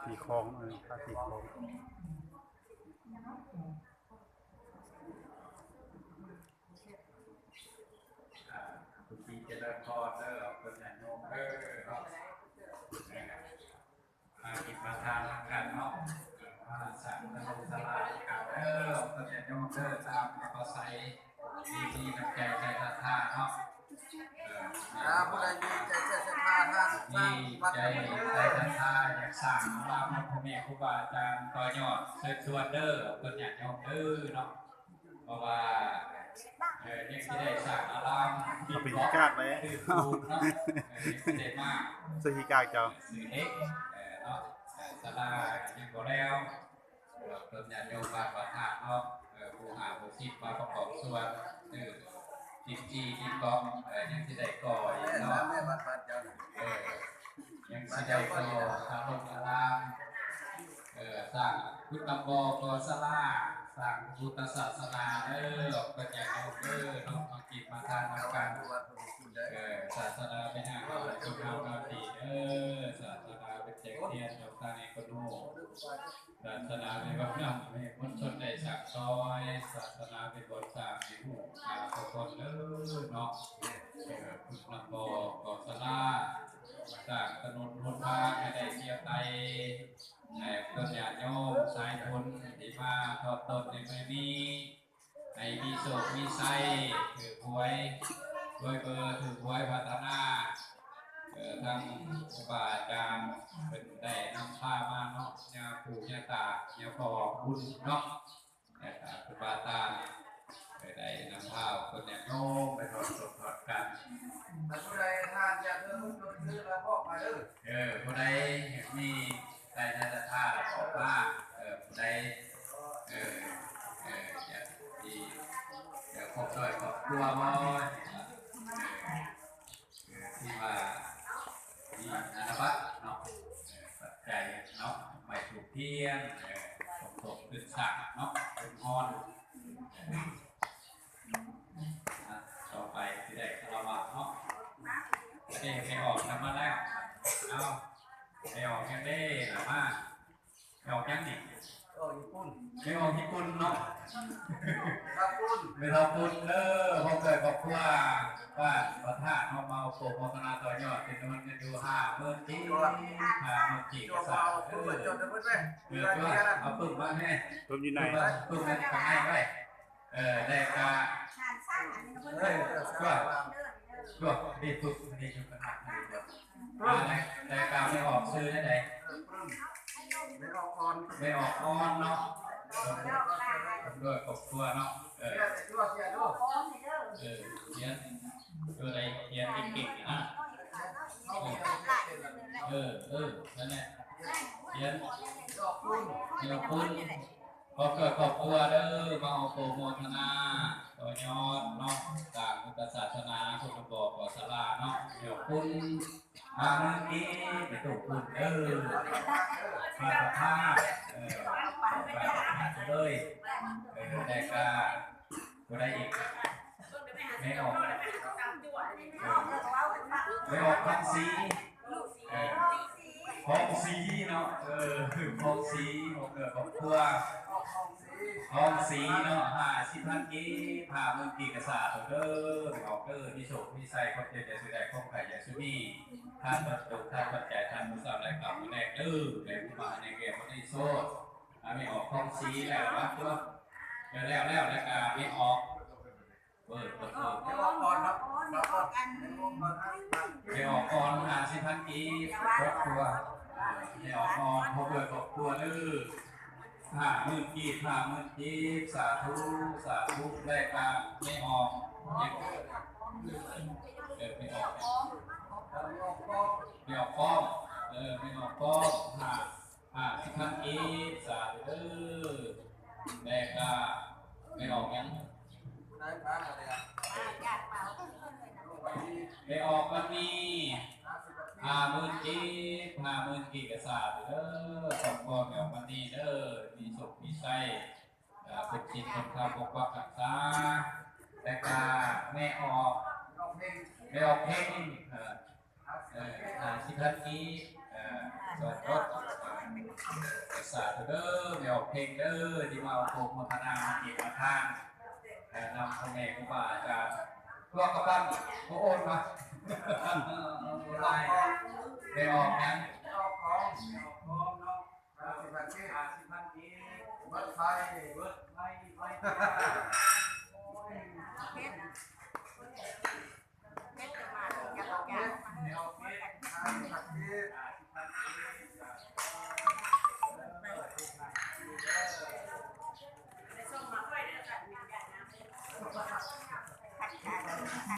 ຕີຄອງ ເອີ ພາຕີຄອງ. ຄຸນຕີຈະເລີນພອນເດີ ເພິ່ນຍາດໂຍມເດີເນາະ ມາກິນມາທານນຳກັນເນາະ ມາສ້າງສາລານຳກັນເດີ ເພິ່ນຍາດໂຍມເດີ ຕາມອັດຕະໄສ ມີ ມີນ້ຳໃຈໃຈສັດທາເນາະ ເອີ ຖ້າຜູ້ໃດມີໃຈໃຈສັດທາ ທາງ ມີໃຈໃຈສັດທາ ຢາກສ້າງອາລາມນຳພໍ່ແມ່ຄູບາອາຈານ ຕໍ່ຍອດ ເຊີນຊວນເດີ ເພິ່ນຍາດໂຍມເດີເນາະ. ເພາະວ່າ ເອີ ຍັງຊິໄດ້ສ້າງອາລາມ ເອົາໄປຂີ້ກາກເລີຍ ຄືປູນເນາະ ເອີ ຍັງຊິໄດ້ມາ ໃສ່ຂີ້ກາກເຈົ້າ ຊື້ເຫຼັກ ເອີ ເນາະ ເອີ ສາລາຍັງບໍ່ແລ້ວ ເອີ ເພິ່ນຍາດໂຍມບ້ານພະທາດເນາະ ເອີ ຜູ້ຫ້າຜູ້ສິບມາປະກອບສ່ວນ ເອີ ສິບສີ່ສິບສອງ ເອີ ຍັງຊິໄດ້ກໍ່ອີກເນາະ ເອີ ຍັງຊິໄດ້ກໍ່ອາລົງອາລາມ ເອີ ສ້າງກຸດຕຳບໍ່ກໍ່ສາລາ ສ້າງພຸດທະສາສະໜາເດີ ເພິ່ນຍາດໂຍມເດີເນາະ ມາກິນມາທານນຳກັນ ເອີ ສາສະໜາເປັນຫາກເຮົາ ຄົນເຮົານອນດີເດີ ສາສະໜາເປັນແສງທຽນ ດວງຕາໃຫ້ຄົນຮູ້ ສາສະໜາເປັນຫວັງນຳ ໃຫ້ມວນຊົນໄດ້ສັກຊອຍ ສາສະໜາເປັນບ່ອນສ້າງໃຫ້ຮູ້ຫາທຸກຄົນເດີເນາະ ເອີ ພຸດນຳບໍ່ກໍ່ສາລາ ສ້າງຖະໜົນຫົນທາງໃຫ້ໄດ້ທ່ຽວໄຕ່ ໃຫ້ເພິ່ນຍາດໂຍມສາຍບຸນທີ່ມາທອດຕົນໃນມື້ນີ້ ໃຫ້ມີໂຊກມີໄຊ ຖືກຫວຍ ຮວຍເບີ ຖືກຫວຍພັດທະນາ ເອີ ທັງຄູບາອາຈານເພິ່ນໄດ້ນຳພາມາເນາະ ຍາປູ່ຍາຕາ ຍາພໍ່ບຸນເນາະ ແລະກະຄູບາອາຈານ ໄດ້ນຳພາຄົນຍາດໂຍມໄປທອດສົບທອດກັນ ຖ້າຜູ້ໃດທານຢາກເດີ ເດີແລ້ວບອກມາເດີ ເອີ ຜູ້ໃດມີໃຈໃຈສັດທາແລ້ວບອກມາ ເອີ ຜູ້ໃດ ເອີ ເອີ ຢາກຊິ ເອີ ຄອບຄົວ ຄອບຄົວບໍ່ ເອີ ທີ່ວ່າມີທະນະບັດເນາະ ເອີ ປັດໄຈເນາະ ໄມ້ທູບທຽນ ເອີ ສົມທົບທຶນສ້າງເນາະ ທຶນຮອນ ເອີ ອ່ະ ຕໍ່ໄປຊິໄດ້ຄາລະວະເນາະ ເດ້ ໄປອອກນຳມາແລ້ວ ເອົາ ໄປອອກຫຍັງເດ້ລະມາ ໄປອອກຫຍັງນີ້ ໄປອອກຍີ່ປຸ່ນ ໄປອອກຍີ່ປຸ່ນເນາະ ເຂົ້າປຸ້ນ ໄປເຂົ້າປຸ້ນເດີ ຄອບຄົວ ຄອບຄົວ ບ້ານພະທາດເນາະ ມາໂປໂມທະນາຕໍ່ຍອດ ເປັນຈຳນວນເງິນຢູ່ຫ້າໝື່ນກີບ ຫ້າໝື່ນກີບ ສາທຸເດີ ເອີ ເອົາປຶ້ມມາແດ່ ປຶ້ມຢູ່ໃນ ປຶ້ມມາຂ້າງໃນໄວ້ ເອີ ແລ້ວກະ ເອີ ຕົວະ ຕົວະ ເດ້ ປຶ້ມ ເດ້ ຢູ່ຂ້າງໃນ ອາ ແລ້ວກະໄປອອກຊື່ແນວໃດ ແມ່ອອກອອນ ແມ່ອອກອອນເນາະ ເອີ ດ້ວຍຄອບຄົວເນາະ ເອີ ເອີ ຮຽນ ໂຕໃດຮຽນເກັ່ງໆນະ ເອີ ເອີ ເອີ ນັ້ນແຫຼະ ຮຽນ ແມ່ອອກປຸ້ນ ຄອບຄົວ ຄອບຄົວເດີ ມາໂປໂມທະນາຕໍ່ຍອດເນາະ ສ້າງພຸດທະສາສະໜາ ພຸດນຳບໍ່ກໍ່ສາລາເນາະ ແມ່ອອກປຸ້ນ ຫ້າໝື່ນກີບ ໄປຕູ້ປຸ້ນເດີ ມາສະພາ ເອີ ມາສະພາເລີຍ ເອີ ແລ້ວກະ ຜູ້ໃດອີກ ແມ່ອອກ ເອີ ແມ່ອອກຄອງສີ ເອີ ຄອງສີເນາະ ເອີ ຄອງສີ ຄອບຄົວ ຄອງສີເນາະ ຫ້າສິບພັນກີບ ຫ້າໝື່ນກີບ ກະສາທຸເດີ ແມ່ອອກເດີ ມີໂຊກມີໄຊ ຄວາມເຈັບຢ່າສູ່ໄດ້ ຄວາມໄຂ້ຢ່າສູ່ມີ ທານວັດຖຸ ທານປັດໄຈ ທານຜູ້ສາວໄດ້ກຳແລກເດີ ແມ່ຜູ້ມາໃນແກ່ບໍ່ໄດ້ໂຊດ ອາ ແມ່ອອກຄອງສີແລ້ວ ມາຕົວະ ແລ້ວ ແລ້ວ ແລ້ວກະແມ່ອອກ ເອີ ເອີ ເອີ ແມ່ອອກອອນເນາະ ແມ່ອອກອອນ ຫ້າສິບພັນກີບ ຄອບຄົວ ແມ່ອອກອອນ ຄອບຄົວ ຄອບຄົວເດີ ຫ້າໝື່ນກີບ ຫ້າໝື່ນກີບ ສາທຸ ສາທຸ ແລ້ວກະແມ່ອອກ ເອີ ແມ່ອອກ ແມ່ອອກປ້ອມ ເອີ ແມ່ອອກປ້ອມ ຫ້າ ຫ້າສິບພັນກີບ ສາທຸເດີ ແລ້ວກະແມ່ອອກຫຍັງ ແມ່ອອກວັນນີ້ ຫ້າໝື່ນກີບ ຫ້າໝື່ນກີບ ກະສາທຸເດີ ຄອບຄົວແມ່ອອກວັນນີ້ເດີ ມີໂຊກມີໄຊ ເອີ ເປັນສິນຄົນເກົ່າປົກປັກຮັກສາ ແລະກະແມ່ອອກ ແມ່ອອກເພັງ ເອີ ເອີ ຫ້າສິບພັນກີບ ເອີ ຊ່ອຍລົດ ສາທຸເດີ ແມ່ອອກເພັງເດີ ທີ່ມາອອກໂພກໂມທະນາ ມາເກດມາທານ ເອີ ນຳພໍ່ແມ່ຄູບາອາຈານ ພວກກະປັນ ບໍ່ໂອນມາ ບໍ່ຫຼາຍ ແມ່ອອກຫຍັງ